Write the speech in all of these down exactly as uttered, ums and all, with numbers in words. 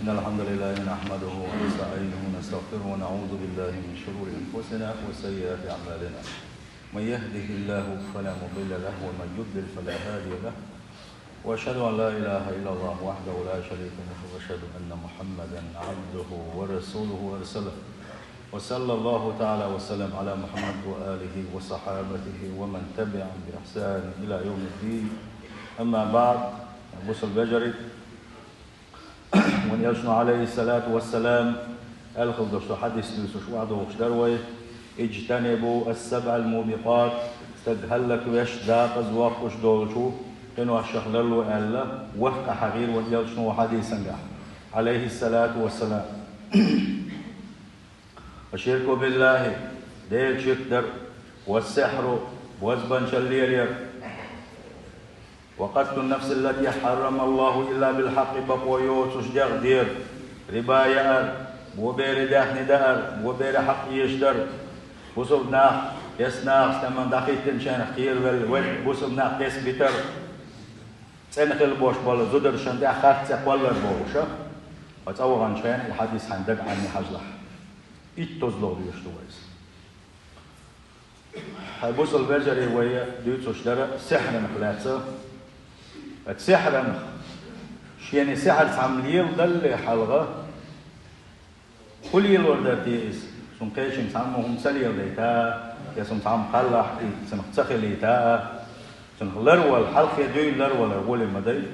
إن الحمد لله نحمده ونستعينه ونستغفره ونعوذ بالله من شرور أنفسنا وسيئات أعمالنا. من يهده الله فلا مضل له ومن يضلل فلا هادي له. وأشهد أن لا إله إلا الله وحده لا شريك له وأشهد أن محمدا عبده ورسوله أرسله. وصلى الله تعالى وسلم على محمد وآله وصحابته ومن تبعهم بإحسان إلى يوم الدين. أما بعد. Бусалба вежарий, вайн элчано, عليه الصلاة والسلام, аьлла хилла долуш долу хьадис дуьйцуш охьадогӀуш дара вай: اجتنبوا السبع الموبقات, стаг хӀаллаквеш, декъаза воккхуш долчу къиношех ларло аьлла, ваха къахьегира вайн элчано хьадисангахь, عليه الصلاة والسلام. الشرك بالله, Делан ширк дар, والسحر, бозбанчалла лелаяр, وقتل النفس التي حرم الله إلا بالحق, бакъо йоцуш дегӀ дер, риба яар, бо бере даьхни даар, бо бере хьакъ езаш дар, бусалба нах, кхечу нахаца тӀеман дӀахӀиттинчарах кхеравелла, вай бусалба нах кхесбитар, цӀена хила бохуш болу зударшна тӀехь харц цӀе кхоллар бохуша, ткъа цӀа ваханчу хенахь и хьадис хьайн дага Ӏемина хьажалахь. Иттаза ло доьшуш ду вай иза. Хьайн бусалба вежарий, вай дуьйцуш дара сихьранах лаьцна. Оцу сихьранах, шена сихьар цхьамма леладалле хьалха, хӀун лелор дара те иза? Цунна кхечуьнга цхьамма хӀума ца леладайта, я цунна цхьамма кхаллахь, и цунах ца хилийта, цунах ларвала, хьалххе дуьйна ларвалар гӀоле ма дай.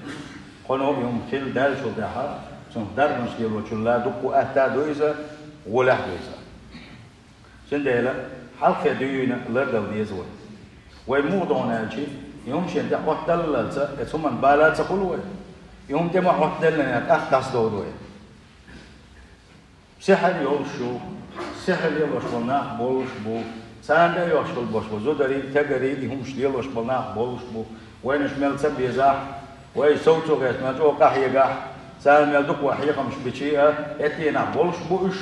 Кхано и хӀума хилла даьллачул тӀаьхьа, цунах дарбанаш лелочул а дуккха а атта а ду иза, гӀолехь а ду иза. Цундела хьалххе дуьйна лардала деза вай. Вай муха догӀу аьлча, и хӀума шена тӀе хӀоттадаллалца, оцу хӀуманна бала а ца хуьлу вай. И хӀума тӀе ма хӀоттаделлинехь, тӀаккха дӀасадовду вай. Сихьар йолуш ю, сихьар лелош болу нах болуш бу, царна тӀе а йолуш болу зударий, стегарий, и хӀумаш лелош болу нах болуш бу. Вайнаш мел ца безахь, вай совцо гӀерташ мел чӀогӀа къахьегахь, царна мел дукха вай хьехамаш бича а, эттенах болуш бу уьш,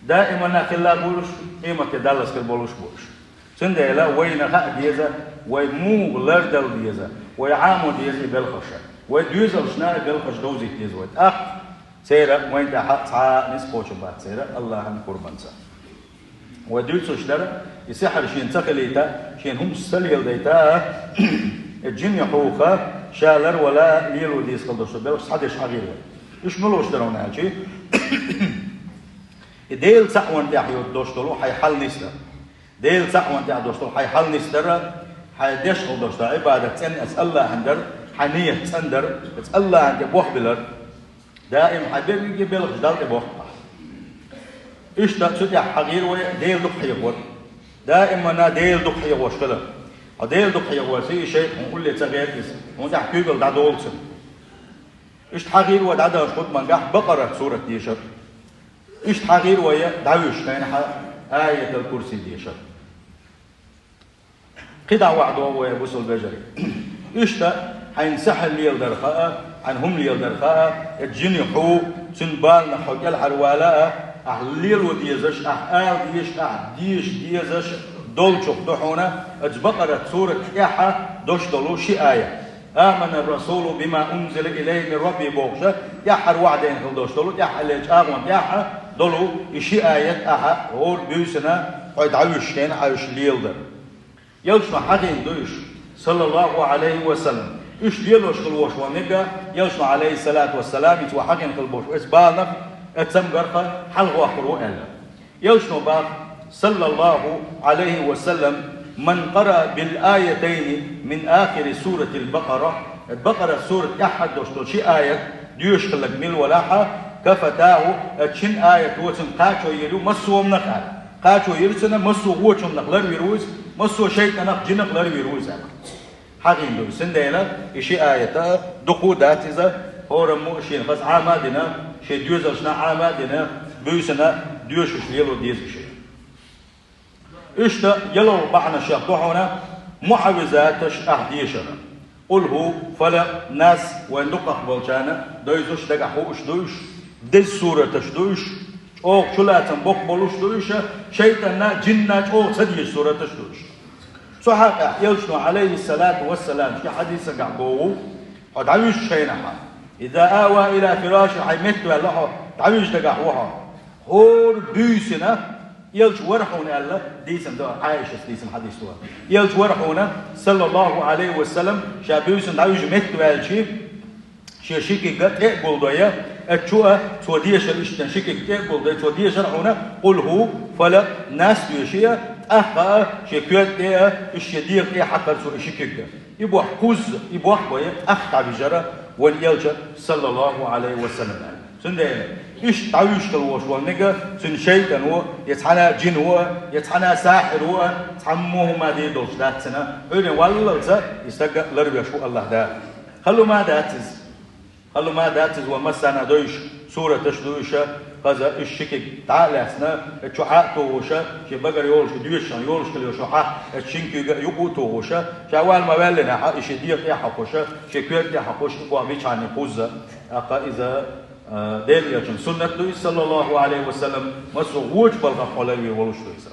даиманна хилла болуш, къематде даллалц хир болуш бу уьш. Цундела вайна хаа деза, вай муха лардала деза, вай Ӏамо деза и белхаш. Вай доьзалшна и белхаш довзийта деза вай. ТӀаккха церан вайна тӀехь цхьа а ницкъ кхочур бац церан АллахӀан къурбанца. Вай дуьйцуш дара, и сихьар шена ца хилийта, шена хӀумаш ца леладайта, и жин юхуха ша ларвала лело деза хила долуш долу белхаш схьадеш хьахийра вай. Уьш муьлш дара аьлча, и Дела цхьаъ ван тӀехь йоцу долуш долу хьайн хьал нисдар. Дела цхьаъ ван тӀехь долуш долу хьайн хьал нисдар, хьайн деш хила долуш долу Ӏибадат цӀена оцу АллахӀана дар, хьайн нийят цӀена дар, оцу АллахӀана тӀе бохбилар. Даим хьайн берриге белхаш Далла тӀе бохбахь. Иштта цу тӀехь хьахийра вай Дела дукха хьехор. Даиманна Дела дукха хьехош хила. Хьо Дела дукха хьехорца и шайтӀа хьуна улле ца гӀерта иза, хьуна тӀехь куьйгалла дӀадолу цунна. Иштта хьахийра вай дӀадаханчу хутбангахь Бакъарат сурат дешар. Иштта хьахийра вай дӀавуьжучу хенахь Аятал-Курси дешар. КхидӀа охьадогӀу вай, бусалба вежарий. Иштта хьайна сихьар леладар хаа, хьайна хӀума леладар хаа, и жин юху, цуьнан баланах хьо кӀелхьарвала а, ахь лело дезаш, ахь ала дезаш, ахь деша дезаш долчух ду хьуна оцу Бакъарат сурат тӀехь долуш долу ши аят. آمن الرسول بما أنزل إليه من ربه бохуша, тӀаьххьара ваӀдийна хила долуш долу, тӀаьххьара чӀагӀонна тӀехь долу и ши аят ахьа гӀора буьйсина, хьо дӀавуьжучу хенахь уьш леладар. Элчано хьахийна ду уьш, саллаллаху Ӏалайхи ва саллам. Уьш лелош хила волуш ван мега, Элчано, Ӏалайхиссалату вассалам, иза ван хьахийна хила болуш, оцу баланах, оцу цамгарх хьалхавоккхур ву аьлла. Элчано боху, саллаллаху Ӏалайхи ва саллам: من قرأ بالآيتين من آخر سورة البقرة, Бакъарат сурат тӀехь долуш долу ши аят доьшуш хилларг мила валахь а, كفتاه, оцу шина аято цунна кхачо йийр ю массо а хӀуманах аьлла. Кхачо йийр ю цунна массо а вочу хӀуманах ларвийр ву иза, массо а шайтӀанах, жинах ларвийр ву иза аьлла. Хьахийна ду. Цундела и ши аят а дукха дац иза, хӀораммо а шена хаза Ӏама а дина, шен доьзалшна Ӏама а дина, буьйсина доьшуш лело деза уьш. Иштта ялхалгӀа бахьанашех ду хьуна муӀаввизаташ ахь дешар. Къулху, Фалакъ, Нас, вайн дукхах болчарна дойзуш, дагахь хууш ду уьш, деза сураташ ду уьш, чӀогӀа чулацам боккха болуш ду уьш, шайтӀанна, жинна чӀогӀа ца дезаш сураташ ду уьш. Цу хьокъехь Элчано, Ӏалайхиссалату вассалам, шен хьадисагахь боху, хьо дӀавуьжучу хенахь, إذا آوى إلى فراشه, хьайн метта ваьлла хьо, ДӀавижа дагахь ву хьо. ХӀора буьйсанна, элча вара хьуна аьлла, дийцина ду, Ӏайшас дийцина хьадис ду. Элча вара хьуна, саллаллаху Ӏалайхи ва саллам, ша буьйсанна дӀавижа метта ваьлча, шен ши куьг тӀе а гулдой, а чу а цо дешар иштта ши куьг тӀе а гулдой, цо дешар хьуна, къулхӀу, фалакъ, нас доьший, тӀаккха а шен коьрта тӀе а, уьш шен дегӀа тӀе а хьакхар цо и ши куьг. И боху кхузза, и боху бой, тӀаккха дӀавижара вайн элча, саллаллаху Ӏалайхи ва саллам. Цундела, иштта дӀавуьйшуш хила волуш волу мега, цуьнан шайтӀано, я цхьана а жино, я цхьана а сахьиро, цхьаммо хӀума дийр долуш дац цуьнан, Ӏуьйренга валлалца и стаг ларвеш ву АллахӀ Дала. Хала хӀума дац иза. Хала хӀума дац иза, вай массарна а дойуш, сураташ а дуйуш, хаза уьш ши куьг дӀа а лаьцна, чу Ӏа а тухуш, шен багара йолуш доьшуш, йолуш хила йолуш хьа, шин куьйга а юкъа а тухуш, ша вала ма ваьллинехь, и шен дегӀа тӀе а хьокхуш, шен коьрта тӀе а хьокхуш, и боху мичхьана кхузза, тӀаккха иза, а, Делан элчан суннат ду иза, саллаллаху Ӏалайхи ва саллам, массо а вочу балхах хьо ларвийр волуш ду иза.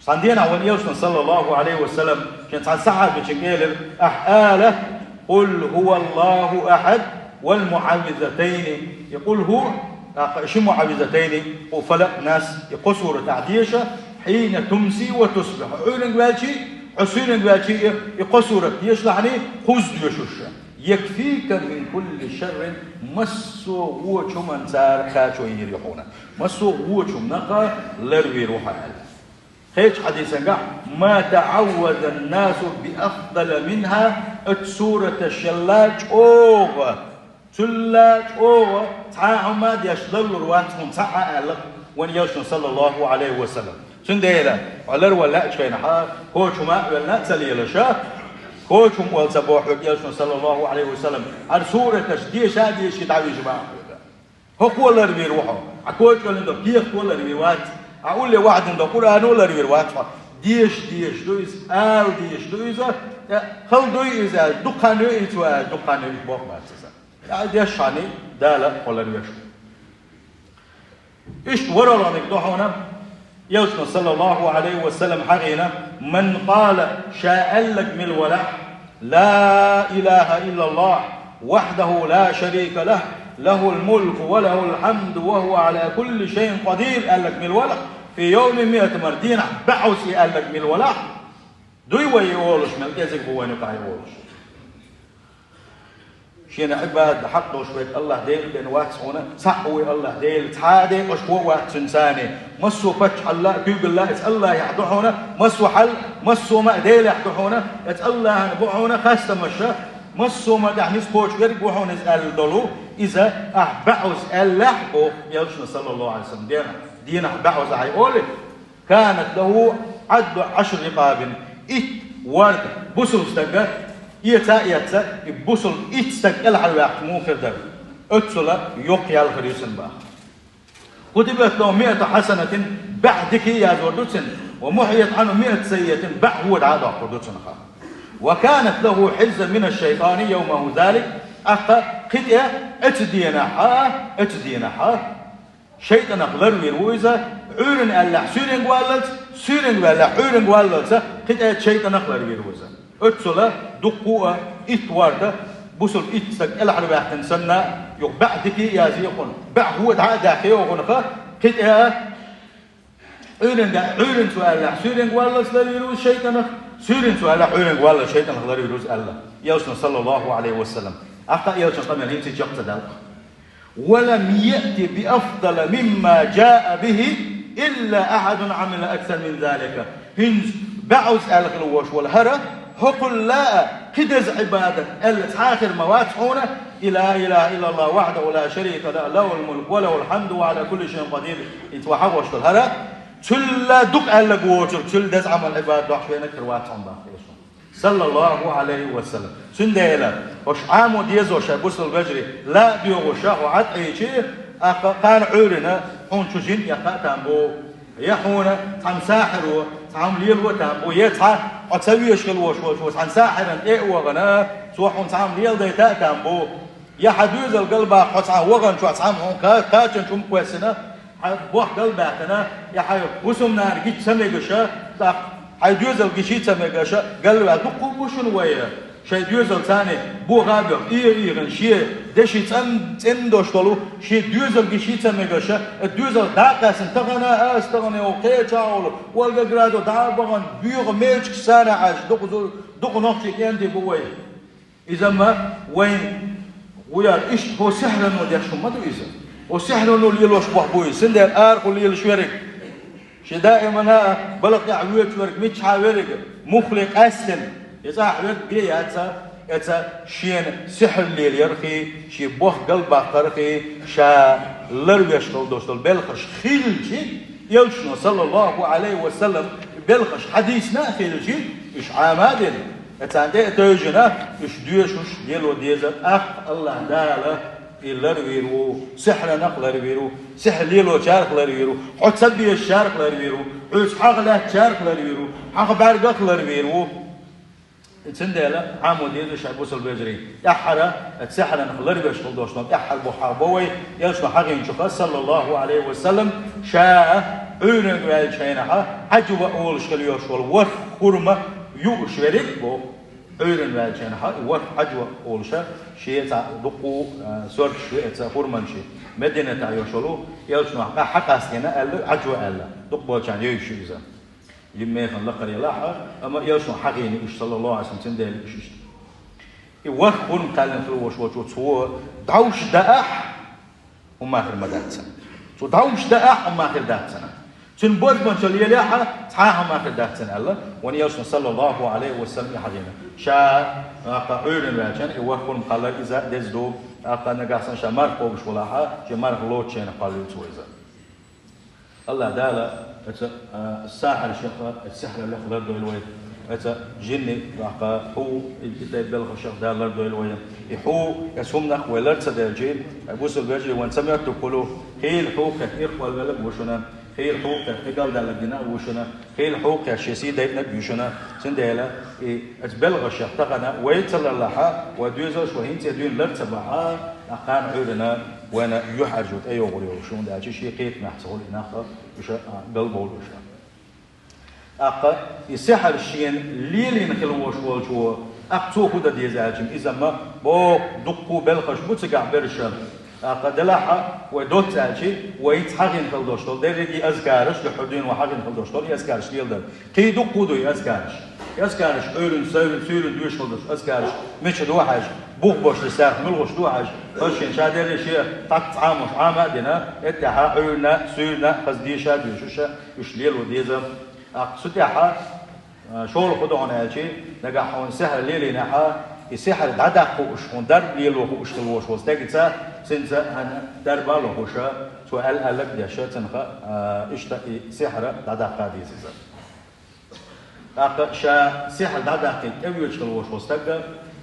Цхьана дийнахь вайн элчано, саллаллаху Ӏалайхи ва саллам, шен цхьана сахьабичуьнга элира: «Ахьа ала, къул хӀува Аллаху ахьад, вал муӀаввизатайни». И къул хӀу, тӀаккха ши муӀаввизатайни, къу фалакъ нас, и кхо сурат ахь деша, хьийна тумси ва тусбихь. Хьо Ӏуьйранга ваьлчий, хьо суьйранга ваьлчий, и, и кхо сурат дешалахьаний, кхузза доьшуш. «Якфика мин кулли шаррин», массо а вочу хӀуманна цара кхачо йийр ю хьуна. Массо а вочу хӀуманах ларвийр ву хьо аьлла. Кхечу хьадисангахь: «Ма таӀаввазан-насу би афдала минхьа», оцу сураташалла чӀогӀа, цулла чӀогӀа цхьа а хӀума деш ларлур вац хьуна цхьа а аьлла вайн элчано, саллаллаху Ӏалайхи ва саллам. Цундела, хьо ларвала лаьачу хенахь, кхочума а велла а ца лелаш, кхочума вала ца боху хьоьга элчано, саллаллаху Ӏалайхи ва саллам, хӀара сураташ деша а деший дӀавижа ма хьоьга. ХӀокхо ларвийр ву хьо, хьан кочкъаллин до кехат ларвийр вац, хьан улле ваьхьдина до Къуръано ларвийр вац хьо. Деша дезаш ду иза, ала дезаш ду иза, хала дуй иза аьлла, дукха хан ю и цо аьлла, дукха хан ю и боху бац иза. ТӀаккха дешахьаний, Дала хьо ларвеш ву. Иштта ворхӀалгӀаниг ду хьуна, элчано, саллаллаху Ӏалайхи ва саллам, хьахийна: «Ман къала», ша аьлларг мила валахь, «Ла илаха иллаллахь, вахьдаху ла шарика лахь, лахул мулку ва лахул хьамду ва хӀува Ӏала кулли шайин къадир», аьлларг мила валахь, «фи йовмин миата марра», дийнахь бӀозза и аьлларг мила валахь, дуй вай и олуш, мел кӀезиг бу вайна юкъахь и олуш. Шена Ӏибадат хьакъ долуш верг АллахӀ Дела бен вац хьуна, цхьаъ ву и АллахӀ Дела, цхьа а декъашхо а вац цуьнан царний. Массо а паччахьалла а, куьйгалла а иза АллахӀехь ду хьуна, массо а хьал, массо а ма а Делехь ду хьуна, иза АллахӀана бу хьуна хастамаш, массо а ма тӀехь ницкъ кхочуш верг ву хьуна иза аьлла долу, иза ахь бӀозза аьллахь а боху, элчано, саллаллаху Ӏалайхи ва саллам, дийнахь, дийнахь бӀозза хьайн олий. «Канат лаху Ӏадду Ӏашри рикъабин». Итт ворда бусулба стага эца а эцна, и бусулба итт стаг кӀелхьарваьккхича муха хир дара. Оццула йоккха ял хир ю цуьнан боху. «Кутибат лаху миату хьасанатин», бӀе дика а яздор ду цуьнан, «ва мухьият Ӏанху миату саййиатин», бӀе хӀун дӀа а доккхур ду цуьнан хьа. «Ва канат лаху хьирзан мина шайтани йовмаху залик», тӀаккха кхин тӀе оцу дийнахь, оцу дийнахь, шайтӀанах ларвийр ву иза, Ӏуьйранна аьллехь суьйренга валлалц, суьйренга ваьллехь Ӏуьйранга валлалц, кхин тӀе шайтӀанах ларвийр ву иза. Оццула дуккха а итт ворда, бусулба итт стаг кӀелхьарваьккхина санна, юха бӀе дика а язйо хьуна, бӀе хӀун дӀа а даьккхийо хьуна, кхин тӀе а Ӏуьйранга, Ӏуьйранна цо аьллехь суьйренга валлалц ларвийр ву иза шайтӀанах, суьйранна цо аьллехь Ӏуьйранга валлалц шайтӀанах ларвийр ву иза аьлла. Элчано, саллаллаху Ӏалайхи ва саллам. ТӀаккха элчан къамел хӀинца а чекх ца даьлла. «Ва лам яъти би афдала мимма жаа бихи илла ахьадун Ӏамила аксар мин залика». ХӀинца бӀозза аьлла хила волуш волу хӀара, хӀокхулла а кхин деза Ӏибадат аьлла цхьа а хир ма вац хьуна, и ла илаха иллаллаху вахьдаху ла шарика лаху, лахул мулку ва лахул хьамду ва Ӏала кулли шайин къадир, хӀинца вай хьахош долу хӀара, цулла дукха аьлларг воцург, цулла деза Ӏамал Ӏибадат доккхуш верг хир вац хьуна боху элчано, саллаллаху Ӏалайхи ва саллам. Цундела, хӀорш Ӏамо дезо шайн бусулба вежарий, ла а доьгӀуш ша хьо Ӏадъайчи, тӀаккха кхана Ӏуьйранна хьуна чу жин а эккха а там бу, я хьуна цхьамма сахьиро, цхьамма лело а там бу, я цхьа хьо ца везаш хила волуш волчо цхьана сахьирана тӀе а вахана, цо хьуна цхьамма леладайта а там бу. Я хьан доьзал галбаккха хьо цхьана вахана чохь цхьамма хьуна ка-, кхачанчу хӀума кхоьссина, хьан бохка галбаьхкина, я хьайн хӀусамнана гича ца мегаша, тӀаккха хьайн доьзал гичий ца мегаша, галваьлла дуккха а бу шуна вай. Шайн доьзал царна бохабе, ийгӀа-ийгӀина шен деши цӀен-, цӀена дош долу, шен доьзалги шийца мегаш, э, доьзал дӀакъаьстина тахана, аса тахана йолу кхечахьа волу Волгоградо дӀа а бахана, боьха мечигаш царна Ӏаш, дукха зу-, дукха нохчий кӀентий бу вай. Иза ма вайн гӀуяр иштта хӀо сихьрано деш хӀума ма ду иза. Хьо сихьрано лелош бохь бу иза, цундела арахула лелаш верг. Шен даимана балха тӀехь воьдуш верг, миччахьа верг, муххале къаьстина, я цӀахь верг бен яц, эца шена сихьр лелаярхий, шен бохк галбаккхархий, ша ларвеш хила долуш долу белхаш хилчи, Элчано, саллаллаху Ӏалайхи ва саллам, белхаш хьадийцина а хилчи, уьш Ӏама а дина, эцарна тӀе а тевжина, уьш доьшуш лело деза, тӀаккха Аллах Дала и ларвийр ву, сихьранах ларвийр ву, сихьр лелочарах ларвийр ву, хьо ца безачарах ларвийр ву, хьоьца хьагӀ лаьттачарах ларвийр ву, хьан бӀаьргах ларвийр ву. И цундела Ӏамо деза шайн бусалба вежарий. ТӀаьххьара, сихьранах ларвеш хила долуш долу тӀаьххьара бохь хьахабо вай, Элчано хьахийначуха, саллаллаху Ӏалайхи ва саллам, ша Ӏуьйранна ваьллачу хенахь, Ӏаджва олуш хила йолуш волу ворхӀ хурма юуш верг боху. Ӏуьйранна ваьллачу хенахь, и ворхӀ Ӏаджва олуша, шен цхьа дуккху, а, сорташ веаца хурманчи. Мединатахь йолуш волу, Элчано хьакъастийна аьлла, Ӏаджва аьлла. Дукха болчарна йовзуш ю иза. Йимма механа лакхара елахь, амма Элчано хьахийна уьш, саллаллаху Ӏалайхи ва саллам, цундела уьш иштта. И ворхӀ хурма кхаьллина хила волуш волчо цо дӀовш даахь, хӀумма хир ма дац цуьнан. Цо дӀовш даахь, хӀумма хир дац цуьнан. Цуьнан бозбуанчалла елехь, цхьа а хӀумма хир дац цуьнан аьлла, вайн Элчано, саллаллаху Ӏалайхи ва саллам, и хьахийна. Ша, тӀаккха Ӏуьйранна ваьллачарна и ворхӀ хурма кхаллар иза деза ду, тӀаккха нагахь санна ша марха кхобуш валахь, шен марха лоцучу хенахь кхоллийла цо иза. Аллах Дала, эца, а, сахьаршех, эца сихьраллех лардойла вай. Эца жинни, тӀаккха хьу, и, и тайпа белхашех Дала лардойла вай. И хьу, эца хӀуманах вай лар ца делчи, ай бусалба вежарий, вайн ца моьттург хуьлу, хийла хьу кхетта ирхъолла велаг ву шуна, хийла хьу кхетта кхин галдаьлларг динарг ву шуна, хийла хьу кхетта шен сий дайтинарг ю шуна. Цундела и эца белхашех тахана вай ца ларлахь, вай доьзалш вай хӀинца дуьйна лар ца бахь, тӀаккха кхана Ӏуьйранна вайна юьхьӀаьржо тӀейогӀур йолуш, хӀунда аьлча шен кхетамехь ца хуьлу и нах, уьш, а, галбовлуш. ТӀаккха и сихьр шена лелийна хила волуш волчо, тӀаккха цо хӀун дан деза аьлча, иза ма боху, дуккху белхаш бу цигахь берш. ТӀаккха делахь а вай доцца аьлчи, вай хӀинца хьахийна хила долуш долу дерриге и азкараш, дуьххьара дуьйна вай хьахийна хила долуш долу и азкараш леладар. Кхин дуккху ду и азкараш. И азкараш Ӏуьйранна, суьйранна, суьйранна доьшуш хила долуш азкараш мича ду хьажа, бух бош дисарх муьлхуш ду хьажа, хаза шен ша дерриг шен тӀаккха цхьа а муш Ӏама а дина, эттехьа Ӏуьйранна, суьйранна хаза деша а доьшуша, уьш лело деза. ТӀаккха цу тӀехьа, а, шолгӀа хӀун ду хьуна аьлчи, нагахь хьуна сихьр лелийнехьа, и сихьр дӀадаккха хууш, хьуна дарба лело хууш хила волуш волу стегица, цуьнца хьан дарба а лохуша, цо аьлла аьлларг а деша, цунах, а, иштта и сихьр дӀадаккха деза иза. ТӀаккха ша сихьр дӀадаккхийта тӀевоьдуш хила волуш волу стаг,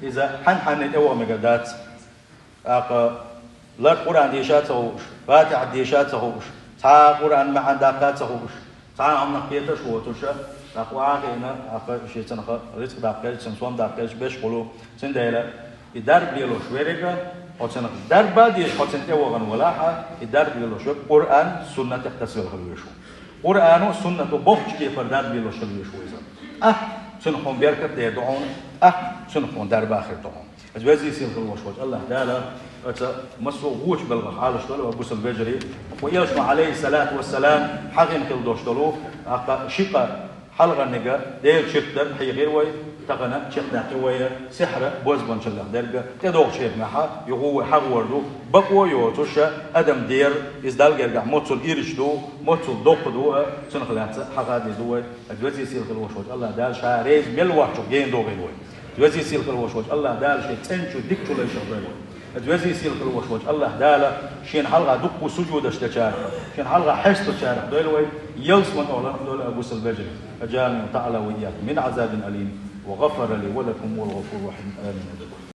иза хьан-хьанна тӀеваха мегар дац. ТӀаккха лар Къуръан деша а ца хууш, Фатихьат деша а ца хууш, цхьа а Къуръан маьӀна даккха а ца хууш, цхьа а хӀуманах кхеташ а воцуша, тӀаккха охьа а хиъна, тӀаккха шен цунах рицкъ даккха хилча, цуьнан сом даккха хилча, беш хуьлу. Цундела и дарба лелош верг, хьо цунах дарба а дезаш, хьо цунна тӀевахана валахь, и дарба лелош верг Къуръан, суннатех тасавелла хила везаш ву. Къуръано, суннато бохучу кепара дарба лелош хила везаш ву иза. ТӀаккха цуьнан хьуна беркат а дер ду хьуна, тӀаккха цуьнан хьуна дарба а хир ду хьуна. Иза везий сийлахь хила волуш волчу Аллах Дала, оцу массо а вочу белхах Ӏалаш долу вай бусалба вежарий. Вайн Элчано, Ӏалайхиссалату вассалам, хьахийна хила долуш долу, тӀаккха ши къа хьалхарниг Делан чуьртара хьехира вай, тахана чекхдаьккхи вай, сихьр бозбуанчаллех дерг, тӀедогӀучу хенахь юха вай хьахор ду, бакъо а йоцуш, адам дер, иза Далла гергахь моццул ирча ду, моццул доккха ду, цунах лаьцна хьахадийр ду вай. Иза везий сийлахь хила волуш волчу Аллах Дала ша реза мел воцчух гена догӀийла вай. Иза везий сийлахь хила волуш волчу Аллах Дала шен цӀеначу дикачу лайшах дойла вай. Иза везий сийлахь хила волуш волчу Аллах Дала шена хьалха дуккха сужудаш дечарах, шена хьалха хьестачарах дойла вай, ялсаманин охӀланах дойла вай бусалба вежарий. أجارني الله تعالى وإياكم من عذاب أليم، وغفر لي ولكم، وهو الغفور الرحيم. آمين.